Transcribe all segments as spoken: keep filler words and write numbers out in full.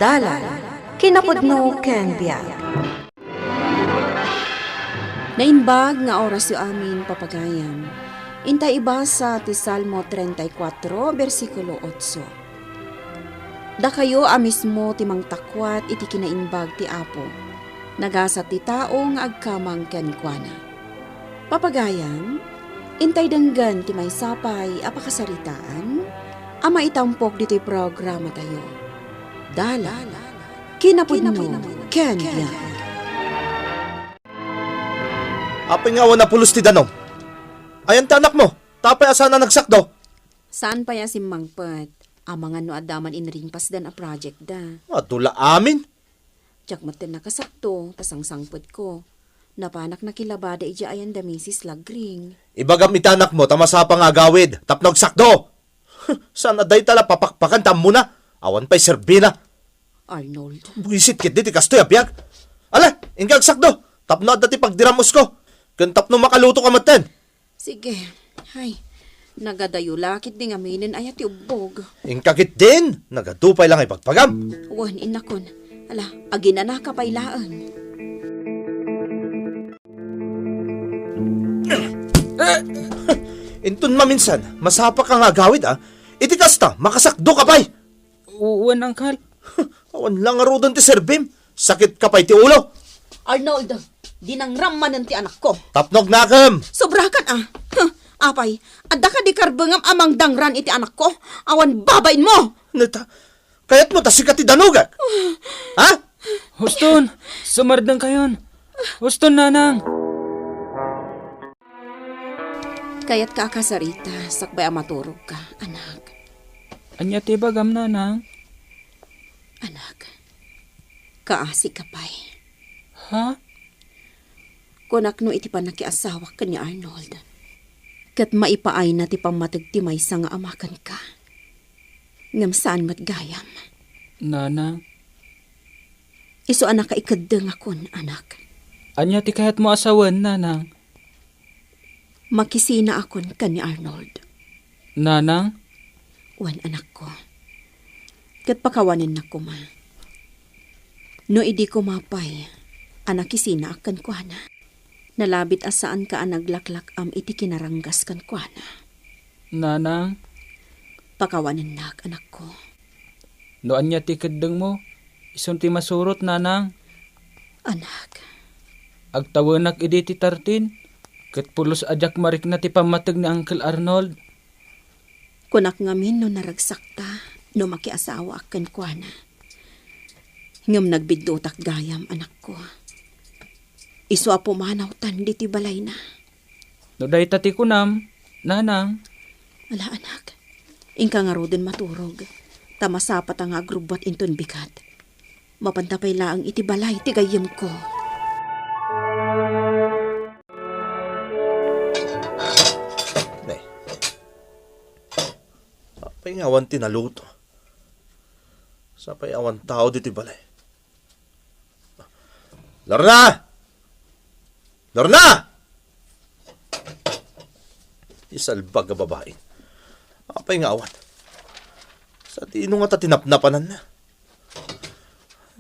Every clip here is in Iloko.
Dalan, kinapudno ken biag. Naimbag nga orasyo amin, papagayam. Intay ibasa ti Salmo treinta y cuatro, bersikulo otso. Dakayo a mismo ti mangtakuat iti kinaimbag ti Apo. Nagasat ti tao nga agkamang kenkuana. Papagayam, intay denggen ti maysa pay a pakasaritaan a maitampok ditoy programatayo. Dalan, kinapudno, ken biag. Apay nga awan a pulos ti danum? Ayan ti anakmo? Tapay a saan a nagsakdo? Saan pay a simmangpet? Amangan no adda man inringpasdan a project da. Adu la amin. Diak met nakasakto, ta sangsangpetko. Napanak nakilabada idiay ayan da Misis Lagring. Ibagam iti anakmo ta masapa nga agawid tapno agsakdo. Saan a dayta la papakpakan ta ammona? Awan pay serbina. Arnold. Buisit ketdi ti kastoy a biag. Ala, inka agsakdo. Tapno adda ti pagdiramusko. Ken tapno makaluto ka metten. Sige. Ay, nagadayo la ketdi ngaminen aya ti ubbog. Inka ketdin, nagadu pay la nga ibagpagam. Wen, innakon. Ala, aginanaka pay laeng. Inton maminsan, masapa ka nga agawid, a. Iti kasta, makasakdo ka pay. Wen, Uncle. Awan la ngaruden ti serbim. Sakit ka pay ti ulo. Arnold, dinangram manen ti anakko. Tapno agnakem. Sobrakan, a. Huh, apay, adda kadi karbengam a mangdangran iti anakko? Awan babainmo. Neta, kayatmo ta sika ti danugak? Ha? Huston, sumardengkayon. Huston, nanang. Kayatka a kasarita, sakbay a maturogka, anak. Ania ti ibagam, nanang? Anak, kaasika pay. Ha? Kunak no iti pannakiasawak ken ni Arnold, ket maipaayna ti pammateg ti maysa nga ama kenka. Ngem saan met gayam. Nanang? Isu a nakaikeddengakon, anak. Ania ti kayatmo a sawen, nanang? Makisinaakon ken ni Arnold. Nanang? Wen, anakko. Ket pakawanennak koma. No idi koma pay a nakisinaak kenkuana, nalabit a saanka a naglaklak-am iti kinaranggas kenkuana. Nanang? Pakawanennak, anakko. No ania ti keddengmo, isun ti masurot, nanang. Anak. Agtawenak idi ti thirteen, ket pulos a diak marikna ti pammateg ni Uncle Arnold. Kunak ngamin no naragsakta, no makiasawaak kenkuana. Ngem nagbiddutak gayam, anakko. Isu a pumanawtan ditoy balayna. No dayta ti kunam, nanang. Ala, anak. Inka ngaruden maturog, ta masapata nga agrubbuat inton bigat. Mapanta pay laeng iti balay ti gayyemko. Nay. Apay nga awan ti naluto? Sapay awan tao ditoy balay. Lorna! Lorna! Ti salbag a babai. Apay nga awan? Sadino ngata ti napnapananna?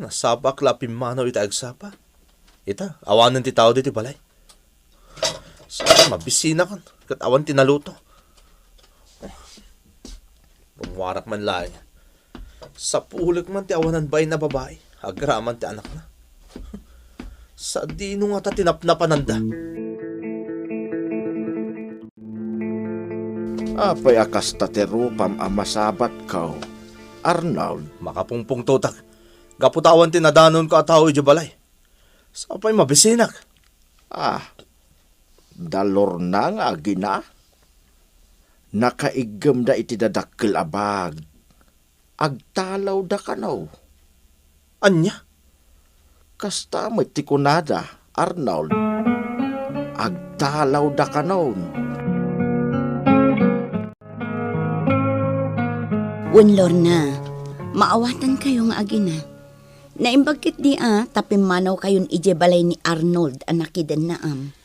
Nasapaak la a pimmanaw iti agsapa. Ita, awanen ti tao ditoy balay. Saan mabisinakan ket awan ti naluto? Rummuarak man laeng. Sapulek man ti awanan bain a babai, agraman ti anakna. Sadino ngata ti napnapananda? Apay a kasta ti rupam a masabatko, Arnold? Makapungpungtotak. Gapu ta awan ti nadanonko a tao idiay balay. Sapay mabisinak. Ah, da Lorna nga agina? Nakaiggemda iti dadakkel a bag. Agtalawda kano? Ania? Kasta met ti kunada, Arnold. Agtalawda kanon. Wen, Lorna, maawatankayo nga agina. Naimbag ketdi a ta pimmanawkayon idiay balay ni Arnold a nakidennaam.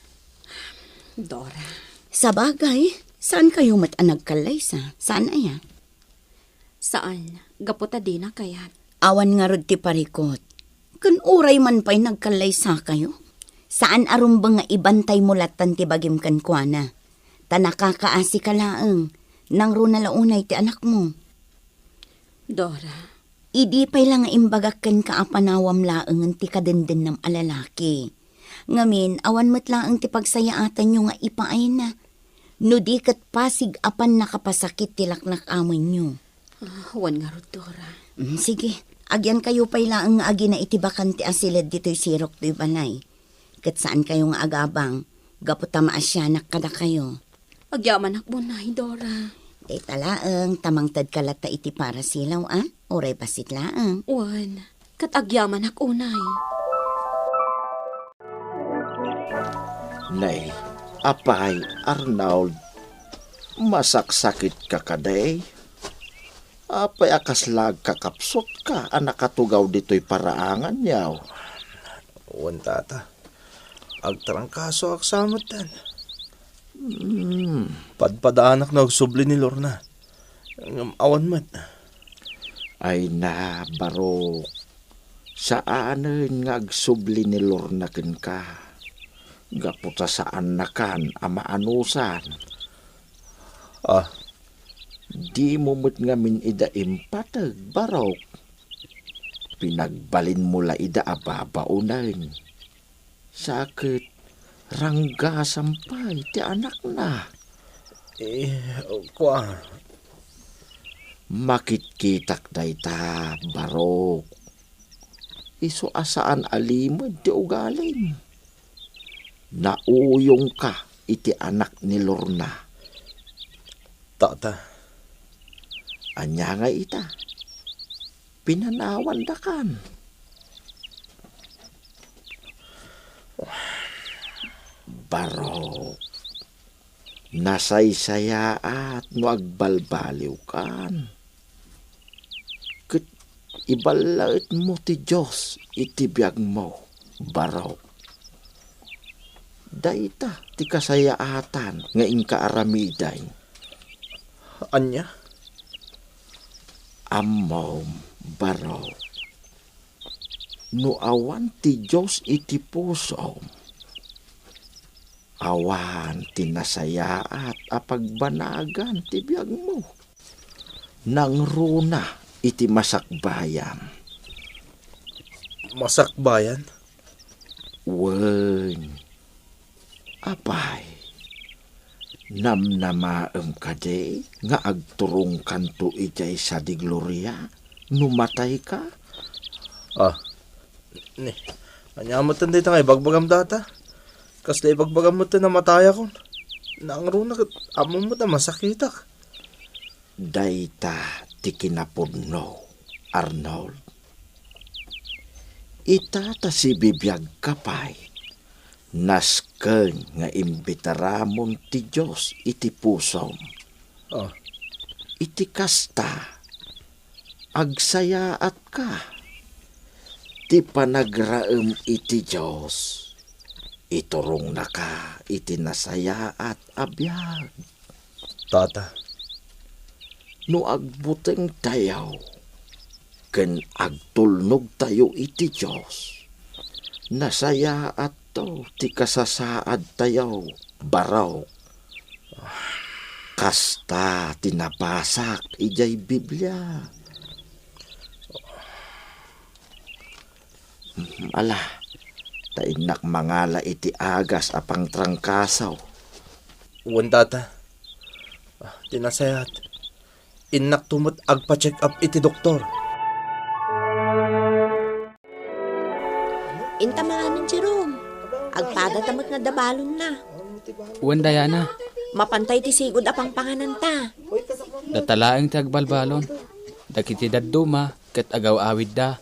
Dora. Sabagay, saankayo met a nagkallaysa? Saan aya? Saan, gapu ta dina kayat. Awan ngarud ti parikut. Ken uray man pay nagkallaysakayo, saan a rumbeng nga ibantaymo lattan ti bagim kenkuana. Ta nakakaasika laeng, nangruna la unay ti anakmo. Dora. Idi pay la nga imbagak kenka a panawam laengen ti kadendennam a lalaki. Ngamin, awan met laeng ti pagsayaatanyo nga ipaayna. No di ket pasig a pannakapasakit ti laknak-amenyo. Ah, wen ngarud, Dora. Mm, sige, agyankayo pay laeng nga agina iti bakante a siled ditoy sirok toy balay. Ket saankayo nga agabang, gapu ta maasianak kadakayo. Agyamanak unay, Dora. Dayta laeng, ta mangtedka latta iti parasilaw, a? Uray bassit laeng. Wen, ket agyamanak unay. Nay, apay, Arnold, masaksakitka kadi? Apay a kasla agkakapsutka a nakatugaw ditoy paraanganyo? Wen, tata. Agtrangkasoak sa metten. Hmm. Padpadaanak no agsubli ni Lorna. Ngem awan met. Ay na, Barok. Saanen nga agsubli ni Lorna kenka. Gapu ta saannakan a maanusan. Ah. Dimo met ngamin ida impateg, Barok. Pinagbalinmo la ida a babaonen. Sa ket ranggasam pay ti anakna. Eh, kua. Makitkitak dayta, Barok. Isu a saan a limed ti ugalim. Nauyongka iti anak ni Lorna. Tata. Ania nga ita? Pinanawandakan. Barok. Nasaysayaat no agbalbaliwkan. Ket iballaetmo ti Dios iti biagmo, Barok. Dayta ti kasayaatan nga inka aramiden. Ania? Ammom, Barok. No awan ti Dios iti pusom, awan ti nasayaat a pagbanagan ti biagmo. Nangruna iti masakbayan. Masakbayan? Wen. Apay, namnamaem kadi nga agturongkanto idiay sadi gloria no matayka? Ah, ni, ania met dayta nga ibagbagam data? Kasla ibagbagam met a matayakon. Nangruna ket ammom met a masakitak. Dayta ti kinapudno, Arnold. Ita ta sibibiagka pay, nasken nga imbitaramon ti Dios iti pusom. Ah. Iti kasta, agsayaatka. Ti panagraem iti Dios, iturongnaka iti nasayaat a biag. Tata. No agbutengtayo ken agtulnogtayo iti Dios, nasayaatto ti kasasaadtayo, Barok. Kasta ti nabasak idiay Biblia. Ala, ta innak mangala iti agas a pangtrangkaso. Wen, tata. Ah, ti nasayaat, innakto met agpa-check up iti doktor. Inta manganen, Jerome. Agpadata met nga adda balonna. Wen, Diana. Mapantay ti sigud a pangpangananta. Data laeng ti agbalbalon. Dagiti dadduma ket agaw-awidda.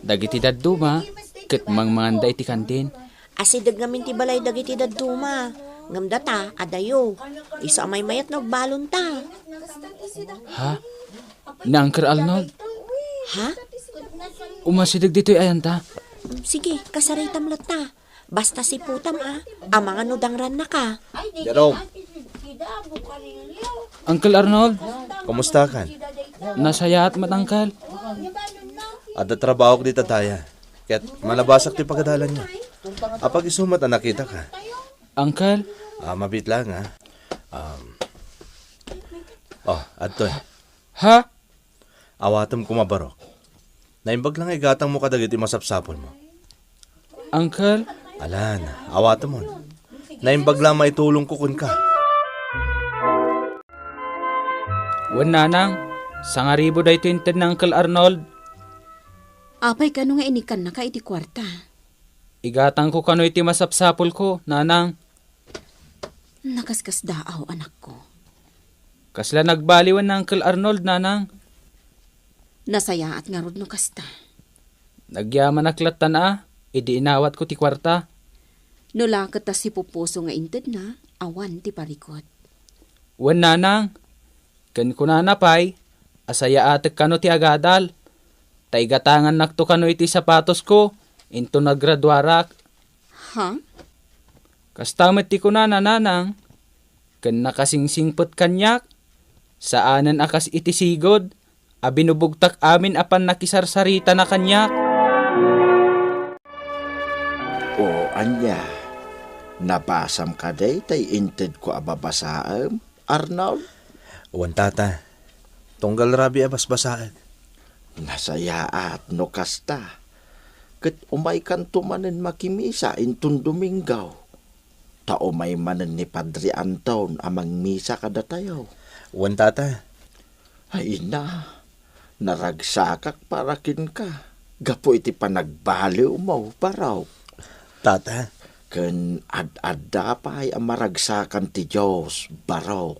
Dagiti dadduma ket mangmanganda iti kantin. Asideg ngamin ti balay dagiti dadduma. Ngem data, adayo. Isu a maymayat no agbalonta. Ha? Ni Uncle Arnold? Ha? Umasideg ditoy ayanta? Sige, kasaritam latta. Basta siputam, a. Amangan no dangrannaka. Jerome. Uncle Arnold? Kumustakan? Nasayaat met, Uncle. Adda trabahok dita daya. Ket malabasak ti pagadalanyo. Apag isu met a nakitaka. Uncle? Ah, mabiit lang, ah. Um, oh, adtoy. Ha? Awatem koma, Barok. Naimbag lang igatangmo kadagiti masapsapulmo. Uncle? Alan, awatemon. Naimbag lang maitulongko kenka. Wen, nanang, sangaribu daytoy inted ni Uncle Arnold. Apay kano nga inikkannaka iti kuarta? Igatangko kano iti masapsapulko, nanang. Nakaskasdaaw, anakko. Kasla nagbaliwen ni Uncle Arnold, nanang. Nasayaat ngarud no kasta. Nagyamanak lattan a, idi inawatko ti kuarta. No la ket ta sipupuso nga intedna, awan ti parikut. Wen, nanang. Ken kunana pay, a sayaatek kano ti agadal. Ta igatangannakto kano iti sapatosko, inton agraduarak. Ha? Kasta met ti kunana, nanang. Ken nakasingsingpet kaniak. Saanen a kas iti sigud, a binubugtak amin a pannakisarsaritana kaniak. O ania, nabasam kadi tay intedko a babasaem, Arnold? Wen, tata. Tunggal rabii a basbasaek. Nasayaat no kasta. Ket umaykanto manen makimisa inton Domingo. Ta umay manen ni Padre Anton a mangmisa kadatayo. Wen, tata. Ay, ina, naragsakak para kenka gapu iti panagbaliwmo, Barok. Tata. Ken ad-adda pay a maragsakan ti Dios, Barok.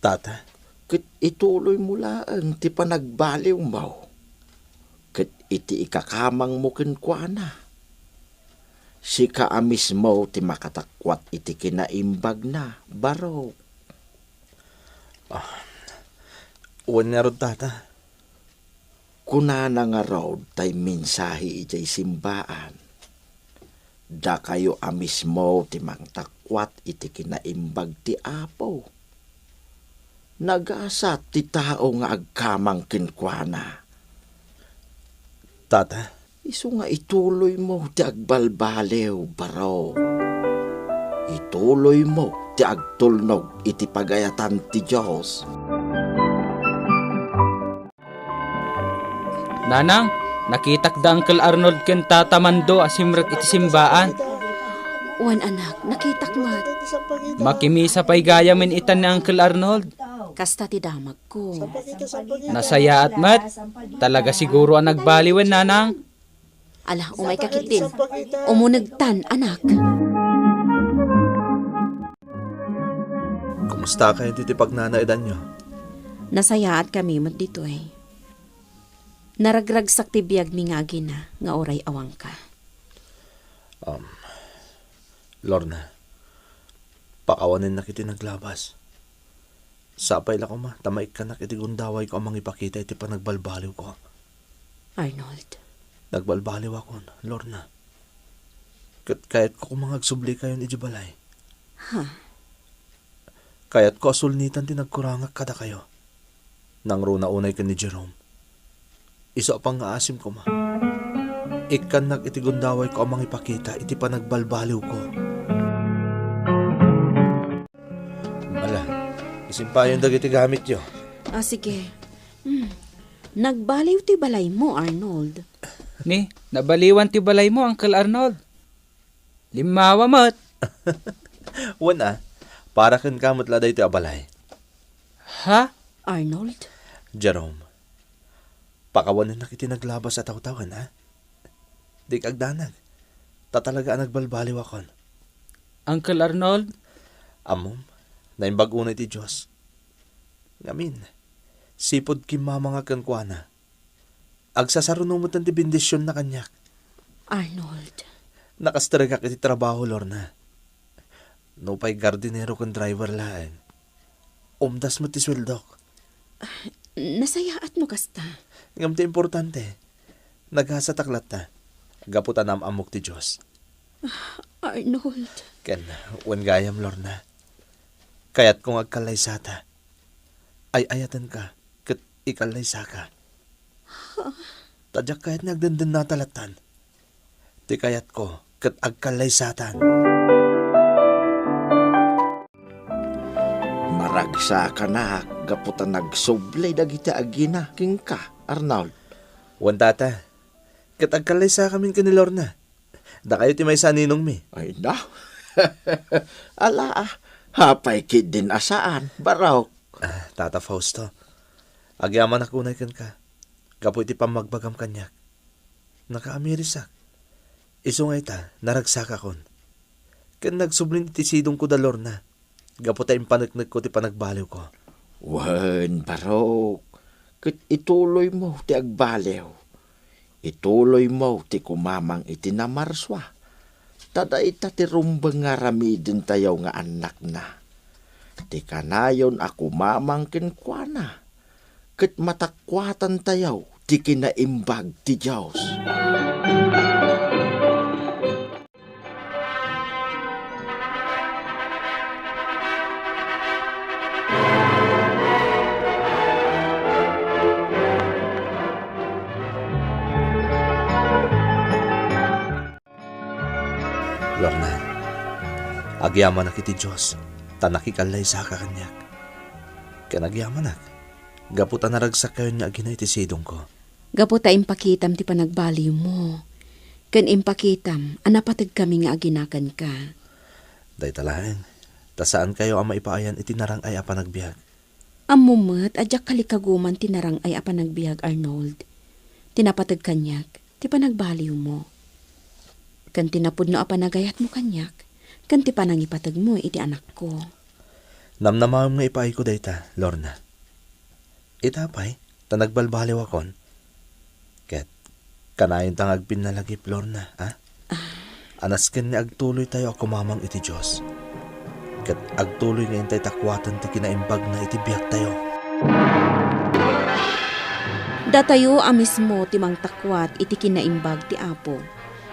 Tata. Ket ituloymo laeng ti panagbaliwmo. Ket iti ikakamangmo kenkuana, sika a mismo ti makatakwat iti kinaimbagna, Barok. Ah, wen ngarud, tata. Kunana ngarud tay mensahe idiay simbaan, dakayo a mismo ti mangtakwat iti kinaimbag ti Apo. Nagasat ti tao nga agkamang kenkuana. Tata? Isu nga ituloymo ti agbalbaliw, Barok. Ituloymo ti agtulnog iti pagayatan ti Dios. Nanang, nakitak da Uncle Arnold ken Tata Mando a simrek iti simbaan. Wen, anak, nakitak met. Makimisa pay gayamen itan ni Uncle Arnold. Kasta ti damagko. Nasayaat met. Talaga siguro a nagbaliwen, nanang. Ala, umayka ketdin. Umunegtan, anak. Kumusta kayo ditoy pagnanaedanyo? Nasayaat kami met ditoy. Naragragsak ti biagmi nga agina nga uray awanka. Um, Lorna, pakawanennak iti naglabas. Sapay la koma ta maikkannak iti gundawayko a mangipakita iti panagbalbaliwko. Arnold. Nagbalbaliwakon, Lorna. Ket kayatko koma nga agsublikayon idiay balay. Ha? Kayatko a sulnitan ti nagkurangak kadakayo. Nangruna unay ken ni Jerome. Isu a pangngaasim koma. Ikkannak iti gundawayko a mangipakita iti panagbalbaliwko. Ala, isimpayon dagiti gamityo. Ah, sige. Hmm. Nagbaliw ti balaymo, Arnold. Ni, nabaliwan ti balaymo, Uncle Arnold. Limmawa met. Wen a, para kenka met la daytoy a balay. Ha? Arnold? Jerome, pakawanennak iti naglabas a tawtawen, ha? Dika agdanag. Ta talaga a nagbalbaliwakon. Uncle Arnold? Ammom, naimbag unay ti Dios. Ngamin, sipud kimmamangak kenkuana, agsasaruno met ti bendisionna kaniak. Arnold. Nakastrikak iti trabaho, Lorna. Nupay gardinero ken driver laeng, umdas met ti sueldok. Nasayaat no kasta. Ngem ti importante, nagasatak latta, gapu ta naam-ammok ti Dios. Arnold. Ken, wen gayam, Lorna. Kayatko nga agkallaysata. Ay-ayatenka, ket ikallaysaka. Ha? a diak kayat nga agdendennata lattan. Ti kayatko ket agkallaysatan. Maragsakanak gapu ta nagsubli dagiti agina kenka, Arnold. Wen, Tata. Ket agkallaysakamin ken ni Lorna. Dakayo ti maysa a ninongmi. Ay, na. Ala, ah. Apay ketdin a saan, Barok? Ah, Tata Fausto, agyamanak unay kenka gapu iti pammagbagam kaniak. Nakaamirisak. Isu nga ita, naragsakakon. Ken nagsublin iti sidongko da Lorna gapu ta impaneknekko ti panagbaliwko. Wen, Barok, ket ituloymo ti agbaliw. Ituloymo ti kumamang iti namarsua. Ta dayta ti rumbeng nga aramidentayo nga annakna. Ti kanayon a kumamang kenkuana, ket matakuatantayo ti kinaimbag ti Dios. Lorna, agyamanak iti Dios ta nakikallaysaka kaniak. Ken agyamanak gapu ta naragsakkayon nga agina iti sidongko. Gapu ta impakitam ti panagbaliwmo, ken impakitam a napategkami nga agina kenka. Dayta laeng, ta saankayo a maipaayan iti narang-ay a panagbiag. Ammom met a diak kalikaguman ti narang-ay a panagbiag, Arnold. Ti napateg kaniak, ti panagbaliwmo. Ken ti napudno a panagayatmo kaniak, ken ti panangipategmo iti anakko. Namnamaem nga ipaayko dayta, Lorna. Ita pay, ta nagbalbaliwakon. Ket, kanayonta nga agpinnalagip, Lorna, a? Ah. A nasken nga agtuloytayo a kumamang iti Dios. Ket agtuloy nga intay takuaten ti kinaimbagna iti biagtayo. Datayo a mismo ti mangtakuat iti kinaimbag ti Apo.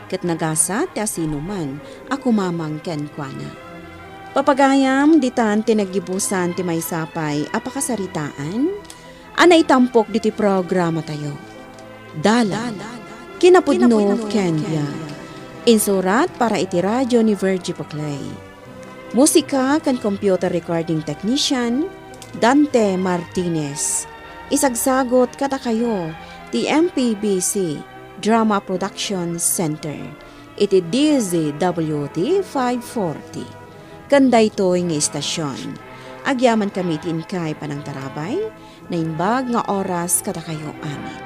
Ket nagasat ti asinoman a kumamang kenkuana. Papagayam, ditan ti naggibusan ti maysa pay a pakasaritaan a naitampok ditoy programatayo. Dalan, kinapudno ken biag. Insurat para iti radio ni Virgie Paclay. Musika ken computer recording technician, Dante Martinez. Isagsagot kadakayo ti M P B C Drama Production Center iti D Z W T five forty. Ken daytoy nga istasyon, agyamankami iti inkay panangtarabay, naimbag nga oras kadakayo amin.